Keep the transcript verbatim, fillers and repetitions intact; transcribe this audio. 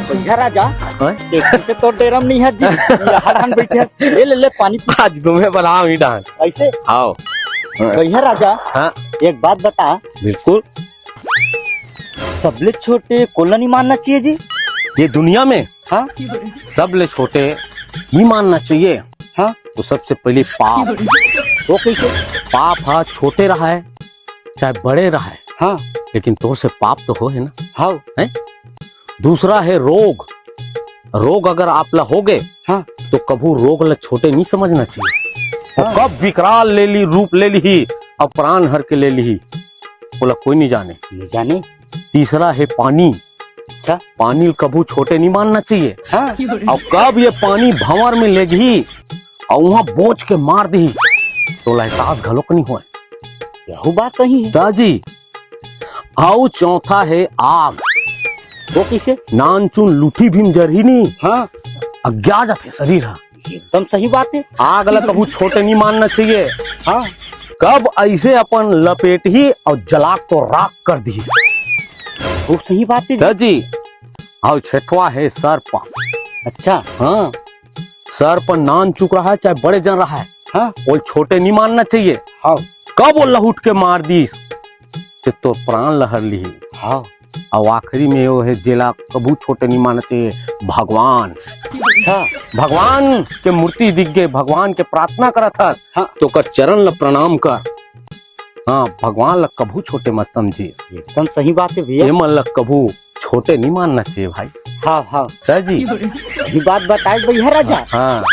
भैया राजा, हाँ? एक दिन से तो डेरा में नहीं है जी, यहाँ ढंग बैठे हैं। ले, ले, ले, पानी पी। आज घूमे बलाओ ही डांग। ऐसे? आओ। भैया राजा, हाँ? एक बात बता। बिल्कुल। सबले छोटे कोला नहीं मानना चाहिए जी? ये दुनिया में हाँ? सबले छोटे नहीं मानना चाहिए। हाँ? तो सबसे पहले पाप। वो कैसे? पाप हा छोटे रहा है, चाहे बड़े रहा है, हाँ। लेकिन तोर से पाप तो हो है ना? हाँ। हैं? दूसरा है रोग। रोग अगर आप ला हो गए, हाँ। तो कभू रोग ला छोटे नहीं समझना चाहिए। वो हाँ। कब विकराल ले ली, रूप ले ली, अब प्राण हर के ले ली, बोला कोई नहीं जाने। नहीं जाने। तीसरा है पानी। अच्छा। पानी ल कभू छोटे नहीं मानना चाहिए। हाँ। और कब ये पानी भंवर में लेगही और वहां बोझ के मार दी, तो एहसास घलोक नहीं होए। यहू बात सही है। दाजी, आओ चौथा है आग। वो कैसे? नान चुन लूठी भीम जरही नहीं। हाँ। अज्ञा जाथे शरीर हा। एकदम सही बात है। आग ला कभू छोटे नहीं मानना चाहिए। हाँ। कब ऐसे अपन लपेटही और जला तो राख कर दी। खूब सही बात है जी। दाजी, और छठवा है सर्प। अच्छा। हाँ, सर्प नान चुक रहा है, चाहे बड़े जन रहा है, हाँ। वो छोटे नहीं मानना चाहिए। हाँ। कब वो लहुट के मार दीस, ते तो प्राण लहर ली। हाँ। और आखिरी में वो है, जेला कभू छोटे नहीं मानना चाहिए, भगवान। अच्छा। भगवान के मूर्ति दिख गए, भगवान के प्रार्थना करत हस, हाँ। तो ओकर चरण ल प्रणाम कर। हाँ, भगवान ल कभू छोटे मत समझिस। एकदम सही बात है भैया। ये मन ल कभू छोटे नहीं मानना चाहिए भाई। हाँ, हाँ। है जी? ये बात बताए भैया राजा। हाँ।